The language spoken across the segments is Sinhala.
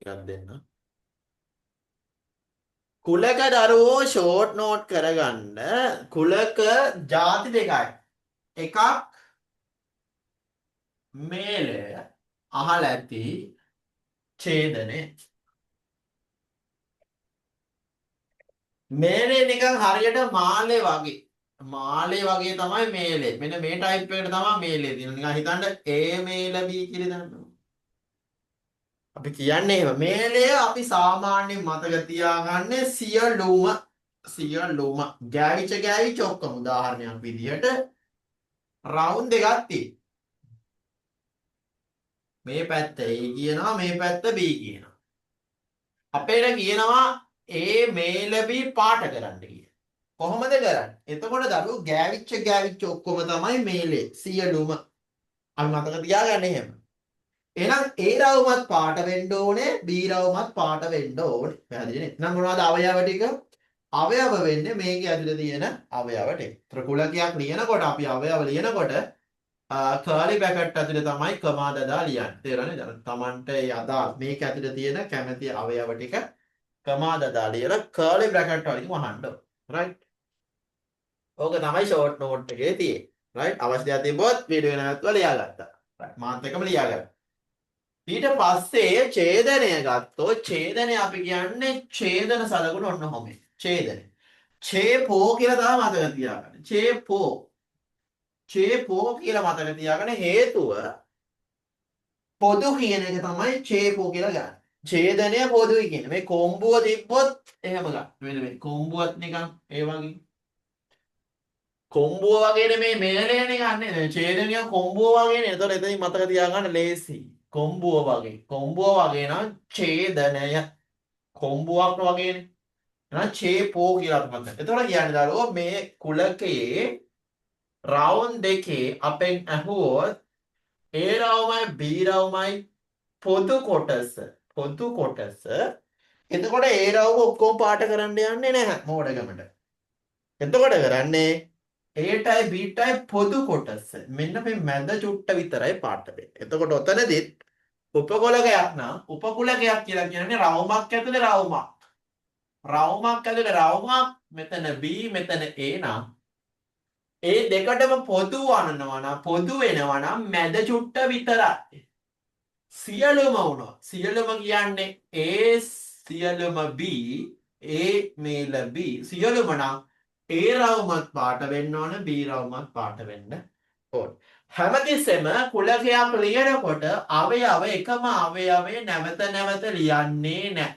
එකක් දෙන්න. කුලක දරුවෝ ෂෝට් නෝට් කරගන්න කුලක ජාති දෙකයි. එකක් මේලය අහලා ඇති ඡේදනය. මේලේ නිකන් හරියට මාලේ වගේ. මාලේ වගේ තමයි මේලේ. මෙන්න මේ ටයිප් එකට තමයි මේලේ තියෙන්නේ. නිකන් හිතන්න A මේල B කියලා හිතන්න. අපි කියන්නේ එහෙම. මේලය අපි සාමාන්‍යයෙන් මතක තියාගන්නේ සියලුම සියලුම ගෑවිච්ච ගෑවිච්ච ඔක්කොම උදාහරණයක් විදිහට රවුන්ඩ් දෙකක් තියෙනවා. මේ පැත්ත A කියනවා මේ පැත්ත B කියනවා. අපේට කියනවා A මේල B පාට කරන්න කියලා. කොහොමද කරන්නේ? එතකොට දරුවෝ ගෑවිච්ච ගෑවිච්ච ඔක්කොම තමයි මේලේ සියලුම. අපි මතක තියාගන්න එහෙම. එහෙනම් A රවුමත් පාට වෙන්න ඕනේ B රවුමත් පාට වෙන්න ඕනේ. පැහැදිලි නේ? එහෙනම් මොනවද අවයව ටික? අවයව වෙන්නේ මේකේ ඇතුලේ තියෙන අවයව ටික. ඒතර කුලකයක් ලියනකොට අපි අවයව ලියනකොට කර්ලි බ්‍රැකට් ඇතුලේ තමයි කමා දදා ලියන්නේ. තේරෙනවද? දැන් තමන්ට ඒ අදාළ මේක ඇතුලේ තියෙන කැමැති අවයව ටික කමා දදා ලියලා කර්ලි බ්‍රැකට් වලින් වහන්න ඕනේ. රයිට්? ඕක තමයි ෂෝට් නෝට් එකේ තියෙන්නේ. රයිට්? අවශ්‍ය දෙයක් තිබ්බොත් වීඩියෝ එක නැවතුවා ලියාගත්තා. රයිට්. මාත් එක්කම ලියාගන්න. ඊට පස්සේ ඡේදනය ගත්තොත් ඡේදනය අපි කියන්නේ ඡේදන සලකුණ ඔන්න ඔහොම. ඡේදනය. ඡේපෝ කියලා තමයි මතක තියාගන්න. ඡේපෝ. ඡේපෝ කියලා මතක තියාගන්න හේතුව පොදු කියන එක තමයි ඡේපෝ කියලා ගන්න. ඡේදනය පොදුයි කියන. මේ කොම්බුව තිබ්බොත් එහෙම ගන්න. මෙන්න මේ කොම්බුවත් නිකන් ඒ වගේ. කොම්බුව වගේ නෙමේ මේලේ නිකන් නේ. ඡේදනය නිකන් කොම්බුව වගේ නේ. එතකොට එතනින් මතක තියාගන්න ලේසි. කොම්බුව වගේ. කොම්බුව වගේ නම් ඡේදනය. කොම්බුවක් වගේනේ. එහෙනම් ඡේපෝ කියලා අපි මතක. එතකොට කියන්නේ දරුවෝ මේ කුලකයේ රවුන්ඩ් දෙකේ අපෙන් ඇහුවොත් A රවුමයි B රවුමයි පොදු කොටස පොදු කොටස. එතකොට A රවුම ඔක්කොම පාට කරන්න යන්නේ නැහැ මෝඩකමට. එතකොට කරන්නේ A ටයි B ටයි පොදු කොටස. මෙන්න මේ මැද චුට්ට විතරයි පාට වෙන්නේ. එතකොට ඔතනදිත් උපකුලකයක් නම් උපකුලකයක් කියලා කියන්නේ රවුමක් ඇතුලේ රවුමක්. රවුමක් ඇතුලේ රවුමක් මෙතන B මෙතන A නම් ඒ දෙකටම පොදු වනනවා නම් පොදු වෙනවා නම් මැද චුට්ට විතරයි. සියලුම වුණොත් සියලුම කියන්නේ A සියලුම B A මේල B සියලුම නම් A රවුමත් පාට වෙන්න ඕන B රවුමත් පාට වෙන්න ඕන. හැමතිස්සෙම කුලකයක් ලියනකොට අවයව එකම අවයවය නැවත නැවත ලියන්නේ නැහැ.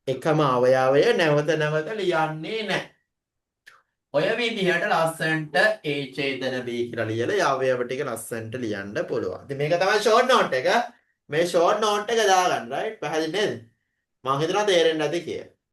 එකම අවයවය නැවත නැවත ලියන්නේ නැහැ. ඔය විදිහට ලස්සනට A ඡේදන B කියලා ලියලා අවයව ටික ලස්සනට ලියන්න පුළුවන්. ඉතින් මේක තමයි ෂෝට් නෝට් එක. මේ ෂෝට් නෝට් එක දාගන්න රයිට්. පැහැදිලි නේද? මං හිතනවා තේරෙන්නේ නැති කියලා.